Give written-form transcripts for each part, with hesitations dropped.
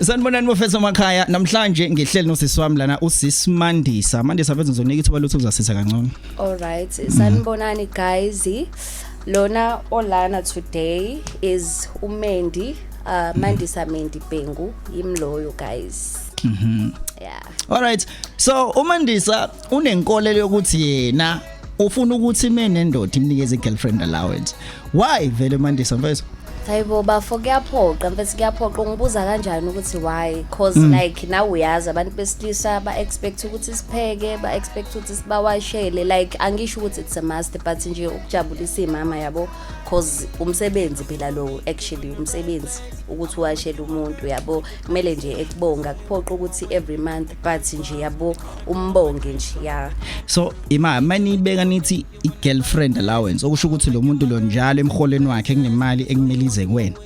Sanibonani bafethu emakhaya. Namhlanje ngihleli nosisi wami lana, usisi Mandisa. Mandisa mfethu, ngizonika ithuba lokuthi uzasisa kangcono. All right, sanibonani guys. Lona olana today is uMendi, Mandisa Mendi Bhengu, yimloyo guys. Yeah. Alright, so uMandisa unenkolelo yokuthi yena ufuna ukuthi menendoda imnikeze girlfriend allowance. Why vele, Mandisa mfethu? Hayibo bafo, kuyaphoqa mfethu, kuyaphoqa. Ungibuza kanjani ukuthi why? 'Cause like nawe uyazi abantu besilisa ba expect ukuthi sipheke, ba expect ukuthi sibawashele. Like angisho ukuthi it's a must, but nje ukujabulisa imama yabo, 'cause umsebenzi phela lo, actually umsebenzi ukuthi uwashele umuntu yabo, kumele nje ekubonga. Kuphoqa ukuthi every month, but nje yabo umbonge nje, yeah. So ima manibeka nithi i-girlfriend allowance, okusho ukuthi lo muntu lo njalo emholweni wakhe kunemali ekumele ize kuwena?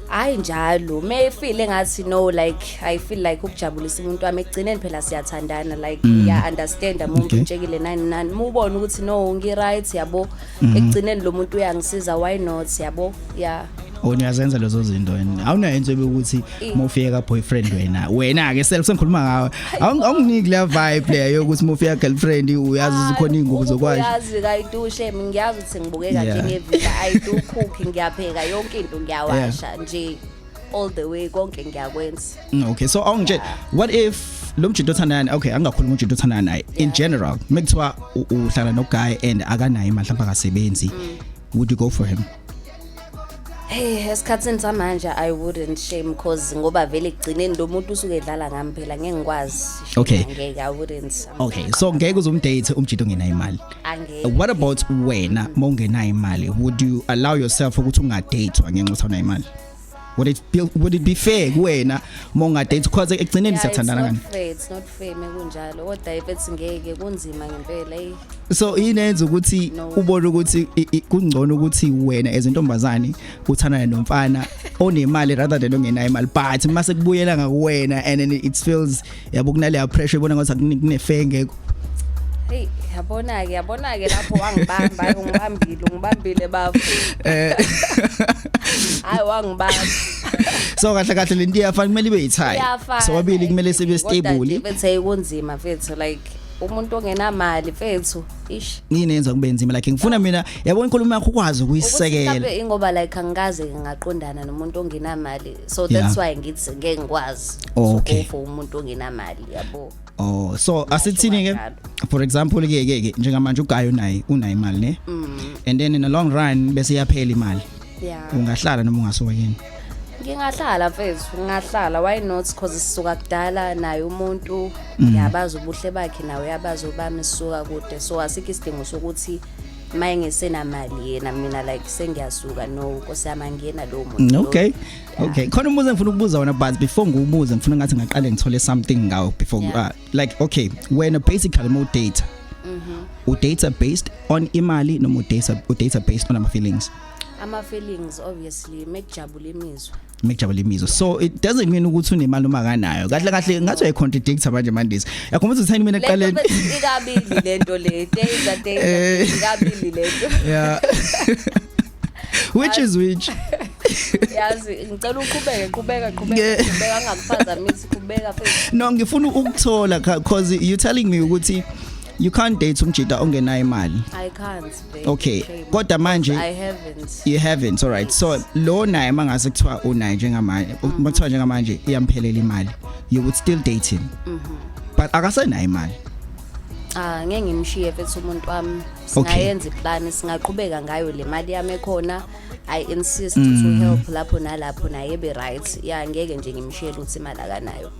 Hayi njalo, mayefile ngathi no, like I feel like ukujabulisa umuntu wami. Ekugcineni phela siyathandana, like uya understand umuntu utshekile nani nani, mubona ukuthi no, ngi right yabo, ekugcineni lo muntu uyangisiza, why not yabo? Yeah. Wena uyazenza lezo zinto wena? Awunayo into ukuthi mawufika ka boyfriend wena ke self sengikhuluma ngawe, awunginiki la vibe leyo yokuthi mawufika girlfriend uyazi ukuthi khona ingubo zokwasha? Uyazi, I do shame. Ngiyazi ukuthi ngibukeka njengevila. I do cook, ngiyapheka yonke into, ngiyawasha nje all the way, konke ngiyakwenza. Okay, so awungitshela, what if lo mjito othandana, okay, angakhuluma umjito othandana naye in general, mekuthiwa uhlala no guy and akanayo imali, mhlawumbe akasebenzi, would you go for him? Hey, esikhathini samanje I wouldn't, shame, 'cause ngoba vele ekugcineni lo muntu usuke edlala ngami phela, ngeke ngikwazi. Shame, ngeke, I wouldn't. Okay, so ngeke uzumdate umjito ongenayo imali? Angeke. What about wena, mawungenayo imali, would you allow yourself ukuthi ungadate ngenxa yokuthi awunayo imali? Would it be fair kuwena mawungadate, because ekugcineni Yeah, siyathandana kani? It's not fair, it's not fair mekunjalo. Kodwa if ngeke, kunzima ngempela, hey. So inenza ukuthi No. ubone ukuthi kungcono ukuthi wena as intombazane uthandane nomfana onemali rather than ongenayo imali, but mase kubuyela ngakuwena and then it feels yabo kunaleya pressure, ibona ngathi kune fair, ngekho. Hey, yabona ke, yabona ke lapho wangibamba, ungibambile, ungibambile bafo. Hayi, wangibamba. So kahle kahle lento iyafana, kumele ibe yitie. Iyafana. So babili kumele sibe Kodwa nje stable. mfethu, kunzima mfethu, like umuntu ongenamali mfethu, ish. Yini yenza kube nzima? Like ngifuna mina yabo inkulumo yakho ukwazi Ukuthi ukuyisekela. mhlawumbe ingoba like angikaze ngaqondana nomuntu ongenamali, so that's why ngithi ngeke ngikwazi to go for umuntu ongenamali yabo. Oh, so asithini ke, kanjalo. for example ke njengamanje ugayo naye unayo imali ne, and then in the long run bese iyaphela imali, ungahlala noma ungasuka yini? Ngingahlala mfethu, ngingahlala, why not? 'Cause sisuka kudala naye umuntu, ngiyabazi ubuhle bakhe, nawe uyabazi obami, sisuka kude, so asikho isidingo sokuthi maye ngisenamali yena, mina like sengiyasuka. No, nkosi yami, angiyena lowo muntu loyo. Okay, khona umbuzo engifuna ukubuza wona, but before ngiwubuze ngifuna ngathi ngaqale ngithole something ngawo before. Like okay, wena basically mo date u date based on imali noma u date based on ama feelings? Ama feelings obviously, mekujabula imizwa. Mekujabula imizwa. So it doesn't mean ukuthi unemali noma akanayo. Kahle kahle ngathi uyayicontradict manje, Mandisa. Yakhumbula ukuthi uthani mina Lento ekuqaleni? Mfethu, ikabili lento le, days days, ikabili lento. Yeah, which is which? Yazi ngicela uqhubeke, qhubeka, qhubeka. Qhubeka, angakuphazamisi, qhubeka mfethu. No, ngifuna ukuthola 'cause you telling me ukuthi you can't date umjita ongenayo imali. I can't, babe. Okay, Shame. kodwa manje I haven't. You haven't, all right. So lo naye mangase kuthiwa unayo njengamanje, makuthiwa njengamanje iyamphelela imali, you would still date him, but akasenayo imali? Ah, ngeke ngimshiye mfethu umuntu wami. Singayenza iplan, singaqhubeka ngayo le mali yami ekhona. I insist to help lapho nalapho, naye be right. Yeah, ngeke nje ngimshiyele ukuthi imali akanayo,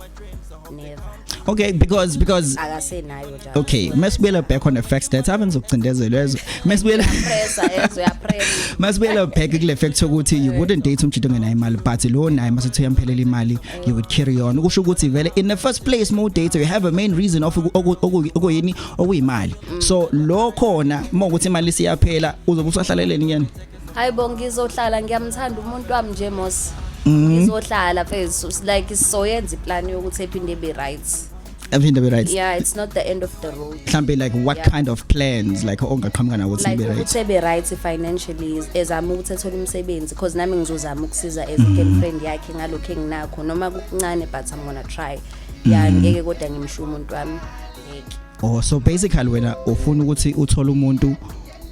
never. Okay, because Akasenayo njalo. Okay, masibuyela back on the facts that ave ngizokucindezelwa ezo, masibuyela Pressa ezo, yapressa. Masibuyela back kule fact ukuthi you wouldn't date umjito ongenayo imali, but lo naye mase uyamphelela imali you would carry on. Ukusho ukuthi vele in the first place mo date you have a main reason of okuyini, okuyimali. So lo khona mawukuthi imali siyaphela, uzobe usahlaleleni yena? Hayibo, ngizohlala, ngiyamthanda umuntu wami nje mos. Ngizohlala mfethu, like sizoyenza iplan yokuthi ephinde be right. Aphinde be right. Yeah, it's not the end of the road. Mhlambe like what kind of plans like ongaqhamuka nawo ukuthi Like be right? ukuthi ebe right financially, ezama ukuthi ethole umsebenzi, because nami ngizozama ukusiza as a girlfriend yakhe ngalokho enginakho, noma kukuncane, but I'm gonna try, yeah. Ngeke kodwa ngimshiye umuntu wami, ngeke. Oh, so basically wena ufuna ukuthi uthole umuntu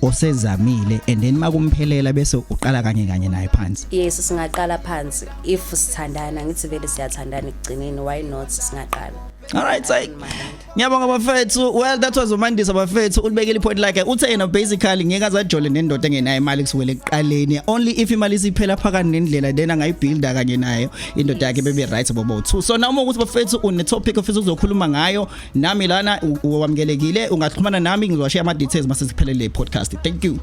osezamile and then makumphelela bese uqala kanye kanye naye phansi. Yes, singaqala phansi if sithandana. Ngithi vele siyathandana ekugcineni, why not? Singaqala. All right, say. Mind. Ngiyabonga bafethu. Well, that was uMandisa bafethu. Ulibekile point like uthe yena basically ngeke azajole nendoda engenayo imali kusukela ekuqaleni. Only if imali isiphela phakathi nendlela, then angayibuilda kanye nayo indoda yakhe, bebe right bobo two. So noma ukuthi bafethu une topic ofisa ukuzokhuluma ngayo nami lana, wamukelekile, ungaxhumana nami, ngizowashare ama details mase siphelele le podcast. Thank you.